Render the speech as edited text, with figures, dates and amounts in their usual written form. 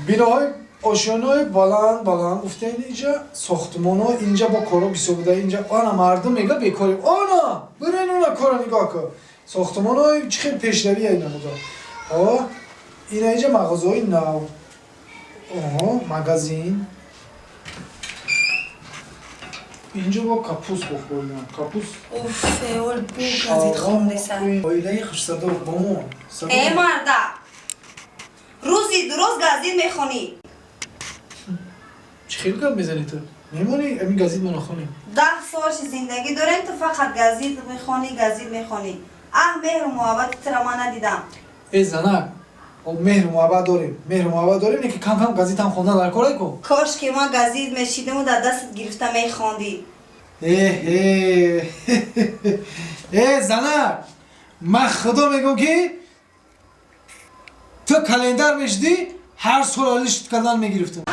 Биноҳои, ошёнаҳои баланд баланд гуфтем, инҷа сохтмонҳо, инҷа бо коро бисёр буда. Инҷа ана мардум мега, бекорем. Ана бирен, она кора нигоҳ кун, сохтмонҳои чӣ хел пешравӣ ина буда. О, ина инҷа мағозаҳои нав. Оҳо, магазин. Инҷо бо капус бохӯрдам, капус. Уф, ол бу газет хондеса. Оилаи хушсадо бомо. Э, марда, рӯзи дуроз газет мехонӣ. Чӣ хел гап мезанӣ ту? Мемонӣ, ами газет мо нахонем? 10 сол ши зиндагӣ дорем, ту фақат газет мехонӣ, газет мехонӣ. Аҳ, меҳру муҳаббати тура ман надидам. Э, занак, о, меҳру муҳаббат дорем, меҳру муҳаббат дорем, не ки кам кам газетам хондан дар корай ку. Кош ки ман газет мешидиму дар дастат гирифта мехондӣ. Э э, занак, ман худо мегӯм, ки ту календар мешидӣ, ҳар сол алишт кардан мегирифтам.